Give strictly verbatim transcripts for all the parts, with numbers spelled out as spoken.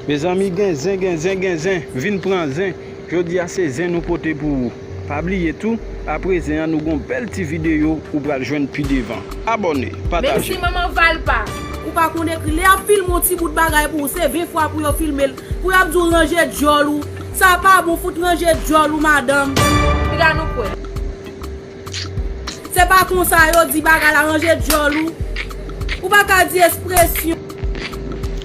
Mezanmi, gen zen, gen zen, gen zen. Vin pran zen. Jodi a se zen nou pote pou ou. Pa bliye tou, apre zen an nou gon bèl ti videyo ou pral jwenn pi devan. Abòne, pataje. Mèsi manman Valpa. Ou pa konn ekri. Lè y ap filme yon ti bout bagay pou ou, se ven fwa pou yo filme l. Pou y ap di w ranje djòl ou. Sa pa bon, fout ranje djòl ou, madanm. Piga nou kwè. Se pa konsa yo di bagay la, ranje djòl ou. Ou pa ka di ekspresyon.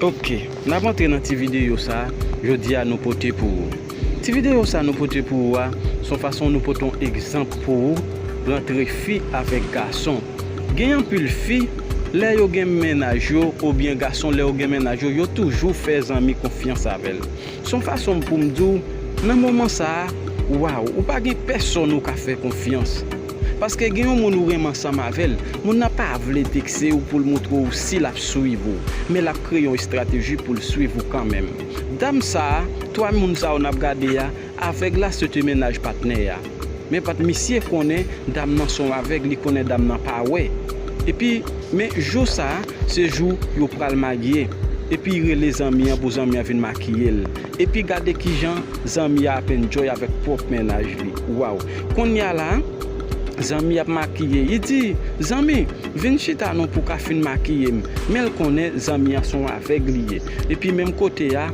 Ok, n ap antre nan ti videyo sa a, jodi a nou pote pou ou. Ti videyo sa a nou pote pou ou a, se yon fason nou pote yon egzanp pou ou, rantre fi avèk gason. Gen anpil fi, lè yo gen mennaj yo, oubyen gason, lè yo gen mennaj yo, yo toujou fè zanmi konfyans avè l. Se yon fason pou m di w, nan moman sa a, waw, ou pa gen pèsonn ou ka fè konfyans. Paske gen yon moun ou renmen ansanm avè l, moun nan pa vle tekse w pou l montre w si l ap swiv ou, men l ap kreye yon estrateji pou l swiv ou kanmenm. Dam sa a, twa moun sa yo n ap gade a, avèg la se te mennaj patnè a. Men pat misye konnen dam nan se yon avèg, li konnen dam nan pa wè. Epi, men jou sa a, se jou yo pral marye. Epi, li rele zanmi an pou zanmi an vin makiye l. Epi, gade kijan zanmi a ap enjoy avèk pwòp mennaj li. Waw! Kounye a la, zanmi ap makiye. Li di, zanmi, vin chita non pou w ka fin makiye m. Men l konnen zanmi an se yon avèg li ye. Epi, menm kote a,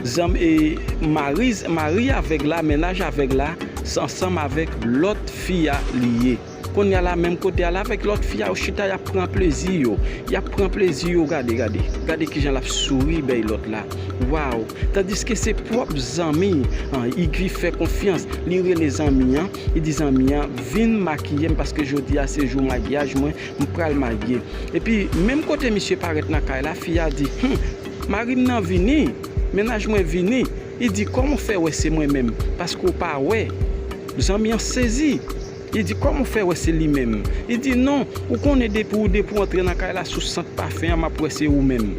zanm, e, mari, mari avèg la, mennaj avèg la, se ansanm avèk lòt fi a li ye. Kounye a la, menm kote a la, avèk lòt fi a, yo chita, y ap pran plezi yo. Y ap pran plezi yo, gade, gade. Gade kijan l ap souri bay lòt la. Waw! Tandiske se pwòp zanmi an, li ki fè konfyans. Li rele zanmi an, li di zanmi an, vin makiye m paske jodi a se jou maryaj mwen, m pral marye. Epi, menm kote misye parèt nan kay la, fi a di, hmm, mari m nan vini, mennaj mwen vini. Li di, kòman w fè wè se mwen menm? Paske w pa wè. Zanmi an sezi. Li di, kòman w fè wè se li menm? Li di, non, ou konnen depi w, depi w antre nan kay la sou sant pafen an, m ap wè se ou menm.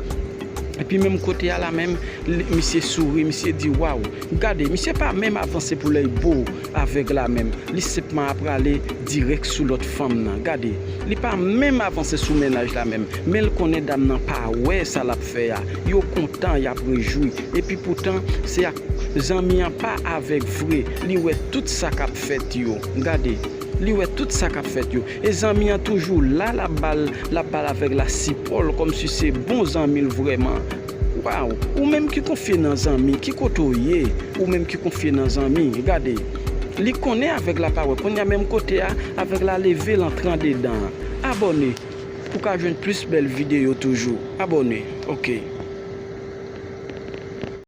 Epi menm kote a la menm, li, misye souri, misye di, waw, gade, misye pa menm avanse pou l al bo avèg la menm. Li senpman ap prale dirèk sou lòt fanm nan. Gade, li pa menm avanse sou mennaj la menm. Men l konnen dam nan pa wè sa l ap fè a. Yo kontan, y ap rejwi. Epi poutan, se ak zanmi an pa avèg vre. Li wè tout sa k ap fèt yo. Gade, li wè tout sa k ap fèt yo. E zanmi an toujou la, l ap ba l, l ap ba l avèg la sipò l kòmsi se bon zanmi l vrèman. Waw, ou menm ki konfye nan zanmi, ki kote w ye? Ou menm ki konfye nan zanmi, gade. Li konnen avèg la pa wè. Kounye a menm kote a, avèg la leve l antre andedan an. Abòne pou w ka jwenn plis bèl videyo toujou. Abòne, ok.